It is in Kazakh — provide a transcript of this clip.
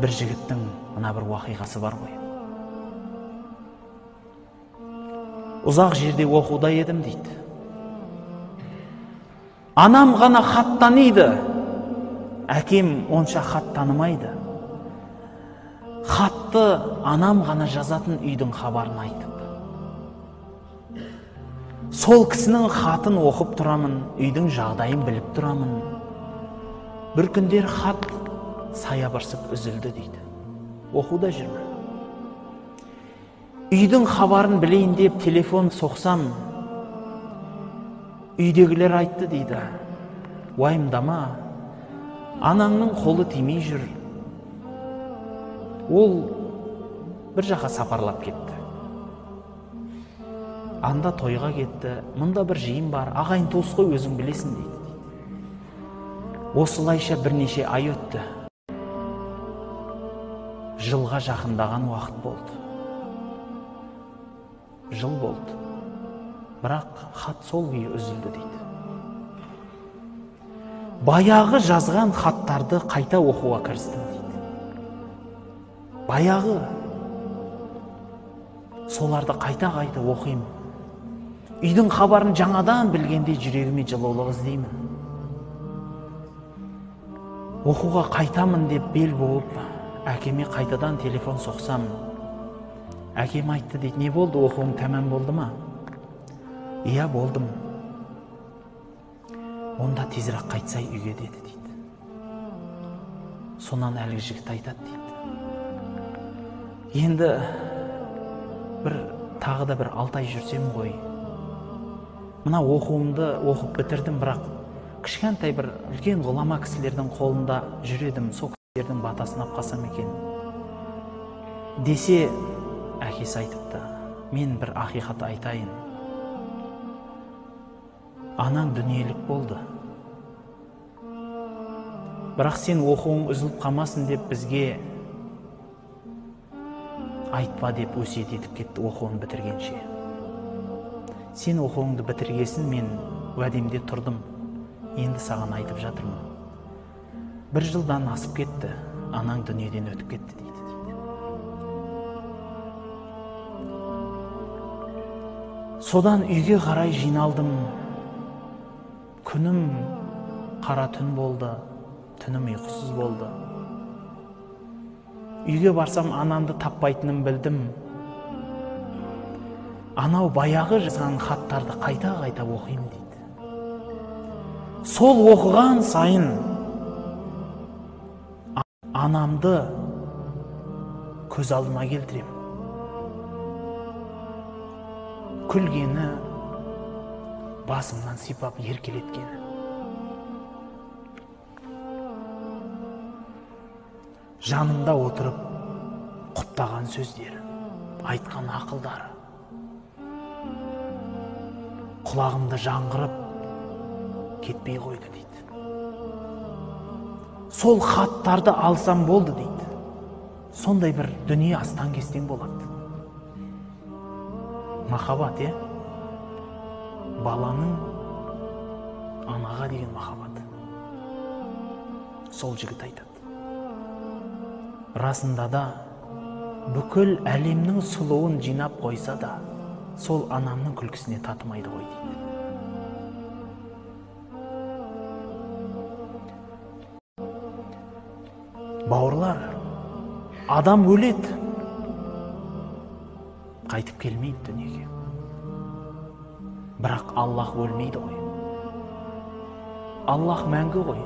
Бір жігіттің мына бір уақиғасы бар ғой. Ұзақ жерде оқуда едім дейді. Анам ғана хат таниды, әкем онша хат танымайды. Хатты анам ғана жазатын, үйдің хабарын айтып. Сол кісінің хатын оқып тұрамын, үйдің жағдайын біліп тұрамын. Бір күндер хат саябырсып үзілді дейді. Оқуда жүрмін. Үйдің хабарын білейін деп телефон соқсам, үйдегілер айтты дейді. Уайымдама, анаңның қолы тимей жүр. Ол бір жаққа сапарлап кетті. Анда тойға кетті, мұнда бір жиын бар, ағайын туыс қой, өзің білесің дейді. Осылайша бірнеше ай өтті. Жылға жақындаған уақыт болды. Жыл болды. Бірақ хат сол күйі үзілді дейді. Баяғы жазған хаттарды қайта оқуға кірістім дейді. Баяғы соларды қайта-қайта оқимын. Үйдің хабарын жаңадан білгенде жүрегіме жылулық іздеймін. Оқуға қайтамын деп бел буып, әкеме қайтадан телефон соқсам, әкем айтты дейді, не болды, оқуың тәмам болды ма? Иә, болдым. Онда тезірек қайтсай үйге деді дейді. Сонан әлгі жігіт айтады дейді. Енді бір тағы да бір 6 ай жүрсем ғой. Мына оқуымды оқып бітірдім, бірақ кішкентай бір үлкен ғұлама кісілердің қолында жүредім, сол кісілердің батасын алып қалсам екен десе, әкесі айтыпты, мен бір ақиқат айтайын. Анаң дүниелік болды. Бірақ сен оқуың үзіліп қалмасын деп бізге айтпа деп өсиет етіп кетті оқуын бітіргенше. Сен оқуыңды бітіргесін мен уәдемде тұрдым. Енді саған айтып жатырмын. Бір жылдан асып кетті, анаң дүниеден өтіп кетті дейді. Содан үйге қарай жиналдым. Күнім қара түн болды, түнім ұйқысыз болды. Үйге барсам анамды таппайтыным білдім. Анау баяғы жазған хаттарды қайта-қайта оқимын дейді. Сол оқыған сайын анамды көз алдыма келтірем. Күлгені, басымнан сипап еркелеткені. Жанымда отырып құптаған сөздері, айтқан ақылдары. Құлағымды жаңғырып кетпей қойды дейді. Сол хаттарды алсам болды дейді. Сондай бір дүние астан-кестең болады. Махаббат, е? Баланың анаға деген махаббаты. Сол жігіт айтады. Расында да бүкіл әлемнің сұлуын жинап қойса да, сол анамның күлкісіне татымайды ғой дейді. Бауырлар, адам өледі, қайтып келмейді дүниеге. Бірақ Аллах өлмейді ғой. Аллах мәңгі ғой.